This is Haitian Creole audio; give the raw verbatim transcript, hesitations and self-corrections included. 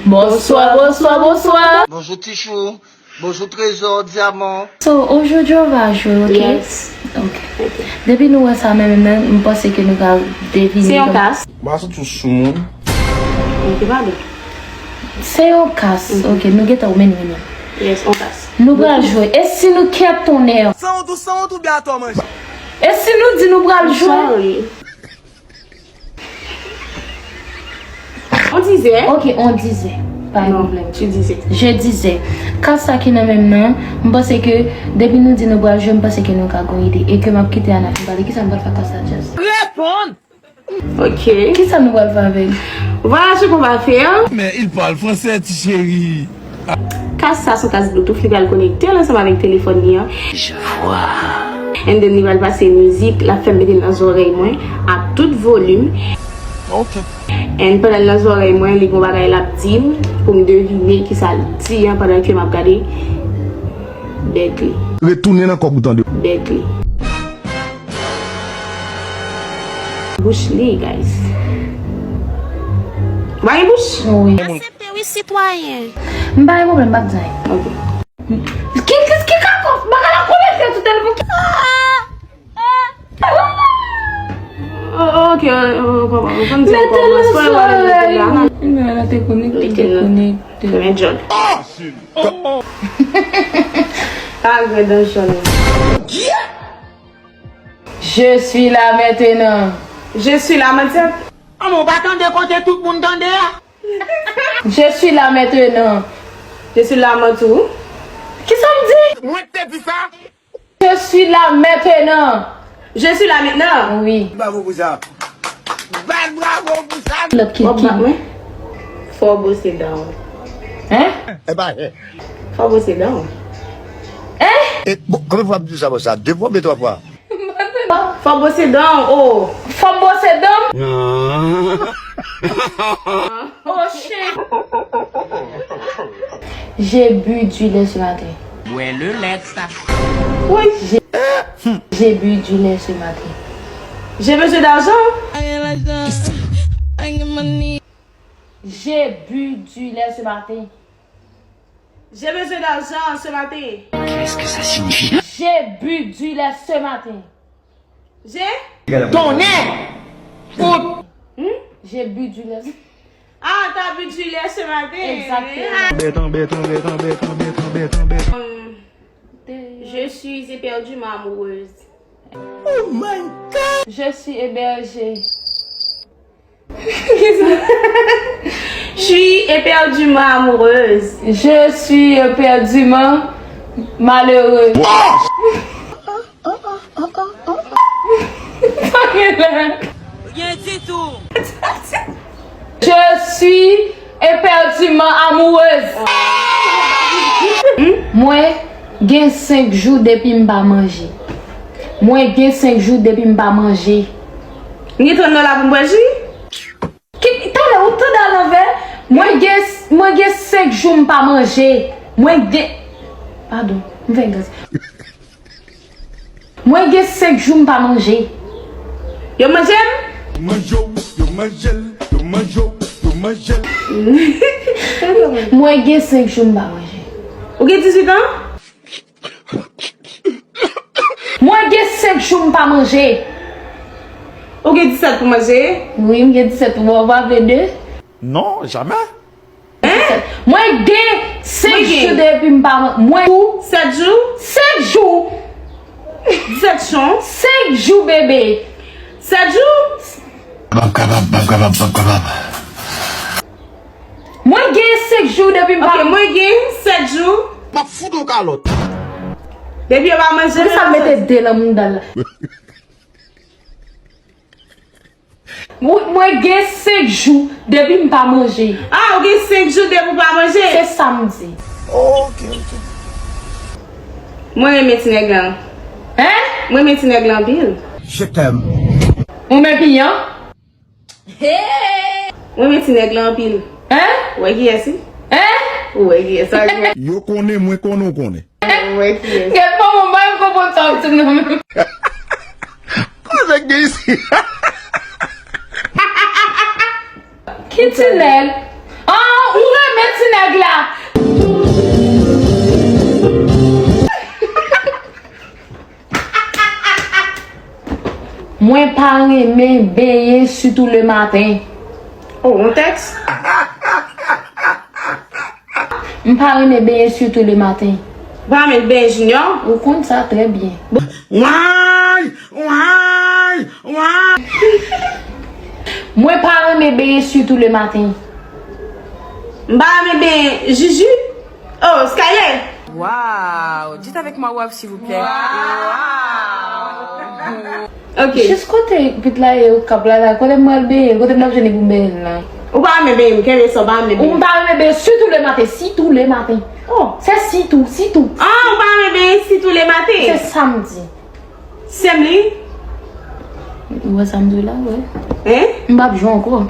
Bonswa, bonswa, bonswa. Bonjou Tichou. Bonjou Trezò, Dyaman. So, aujourd'hui on va jouer, ok? Yes. Ok. Depi nou wè sa menm menm nan, m panse ke nou ka devine. Se yon kas. Ba sou tou sou moun. Ok, pardon. Se yon kas, ok, nou gentan ou menm menm. Yes, yon kas. Nou pral jwe. E si nou kèt tonnè? Sanwont ou sanwont ou byen atò manje. E si nou di nou pral jwe? Sorry. On disait. Ok, on disait. Pa gen Non, pwoblèm. Tu disais. Je disais. Kas sa ki nan menm nan, m panse ke depi nou di nou pral jwe, m panse ke nou ka gon ide. E ke m ap kite Ana fin pale. Kisa m pral fè ak kas sa, Jazz? Reponn! Ok. Kisa nou pral fè avè l? Voilà ce qu'on va faire. Mais il parle français, ti chéri. Kas sa se yon kas Bluetooth, li pral konekte l ansanm avèk telefòn li an. Je vois. And then li pral pase mizik, l ap fè m mete l nan zòrèy mwen a tout volim. Ok. And pandan l nan zòrèy mwen, li gon bagay l ap di m pou m devine kisa l di an pandan ke m ap gade bèk li. Retounen nan kòk ou tande. Bèk li. Bouch li, guys. Ou pa gen bouch? Wi. Aksepte wi, sitwayen. M pa gen pwoblèm, m p ap di anyen. Ok. Ki, ki, ki kakòf? Bagay la konekte sou telefòn. Oh, ok, oh, oh, oh, oh, konn di ankò, mwen, sitwayen, mwen, mwen, mwen, mwen, Nan, nan te konekte, te konekte. Mwen, John. Pa gen dan John. Je suis là maintenant. Je suis là, mwen, ti. Anmè, ou pa tande kote tout moun tande a? Je suis là maintenant. Je suis là, mwen, tou. Kisa m di? Mwen te di sa? Je suis là maintenant. Je suis là maintenant. Wi. Bravo pou sa. Bat bravo pou sa. Lòt ki Wap ki. bat mwen. Fò bwose dan. Hein? E pa yen. Fò bwose dan. Hein? E, bon, konbyen fwa m di sa konsa? De fwa oubyen twa fwa? Fò bwose dan, oh. Fò m bwose dan m. Non. Oh shit. J'ai bu du lait ce matin. Bwè le lèt. Wi. J'ai bu du lait ce matin. J'ai besoin d'argent. J'ai bu du lait ce matin. J'ai besoin d'argent ce matin. Qu'est-ce que ça signifie? J'ai bu du lait ce matin. J'ai? Tonnè! Fout! J'ai bu du lait. Ah, t'as bu du lait ce matin. Exactement. Bèt, anbèt, anbèt, anbèt, anbèt, anbèt, anbèt. Euh, Je suis éperdument amoureuse. Oh my God! Je suis hébergée. Je suis éperdument amoureuse. Je suis éperdument malheureuse. Rien ditou. Je suis éperdument amoureuse. Mwen gen senk jou depi m pa manje. Mwen gen senk jou depi m pa manje. Ni ton nan la pou m bwè ji? Ki, talè, ou tande alanvè? Mwen gen, mwen gen senk jou m pa manje. Mwen gen, padon, m fè gaz. Mwen gen senk jou m pa manje. Yo manje m? Yo manje w, yo manje l, yo manje w, yo manje l. Mwen gen senk jou m pa manje. Ou gen dizuit an? Mwen gen senk jou m pa manje. Ou gen disèt pou manje? Wi, m gen disèt. Ou pa vle de? Non, jamè. Mwen gen senk Mwen gen. Jou depi m pa man-, mwen tou. Sèt jou? Senk jou. Disèt chon? Senk jou, bebe. Sèt jou? M ap kapab, m ap kapab, m ap kapab. Mwen gen senk jou depi m pa Ok, mwen gen sèt jou. M ap fout yon kalòt. Depi yo pa manje. Poukisa m mete de nan mouda l la? Mwen, mwen gen senk jou depi m pa manje. Ah, ou gen senk jou depi ou pa manje? Se sa m di. Ok, ok. Mwen renmen ti nèg lan. Hein? Mwen renmen ti nèg lan anpil. Je t'aime. Ou men piyan? Mwen renmen ti nèg lan anpil. Hein? Ou wè kiyès li? Hein? Ou wè kiyès sa? Yo konnen, mwen konnen, ou konnen. Ou wè kiyès? Gèt manman m, pa m konprann sa w di nan menm. Koze gen isi. Ki ti nèg? Ah, ou renmen pa renmen benyen sitou le maten. Oh, yon tèks? M pa renmen benyen sitou le maten. Ou pa renmen benyen Junior? Ou konn sa trè byen. Why? Why? Why? Mwen pa renmen benyen sitou le maten. M pa renmen benyen Juju? Oh, Skyler? Wow! Dites avec moi wow, s'il vous plaît. Ok. Jis kote pit la ye ou k ap la la, kote m pral benyen, kote m ap jwenn pou m benyen la. Ou pa renmen benyen, m kenbe sa, ou pa renmen Ou m benyen. Pa renmen benyen sitou le maten, sitou le maten. Oh. Se sitou, sitou. Ah, ou pa renmen benyen sitou le Se maten? Sa m di. Sèm li? Ou wè sa m di la, wè. Hein? M p ap jwe ankò.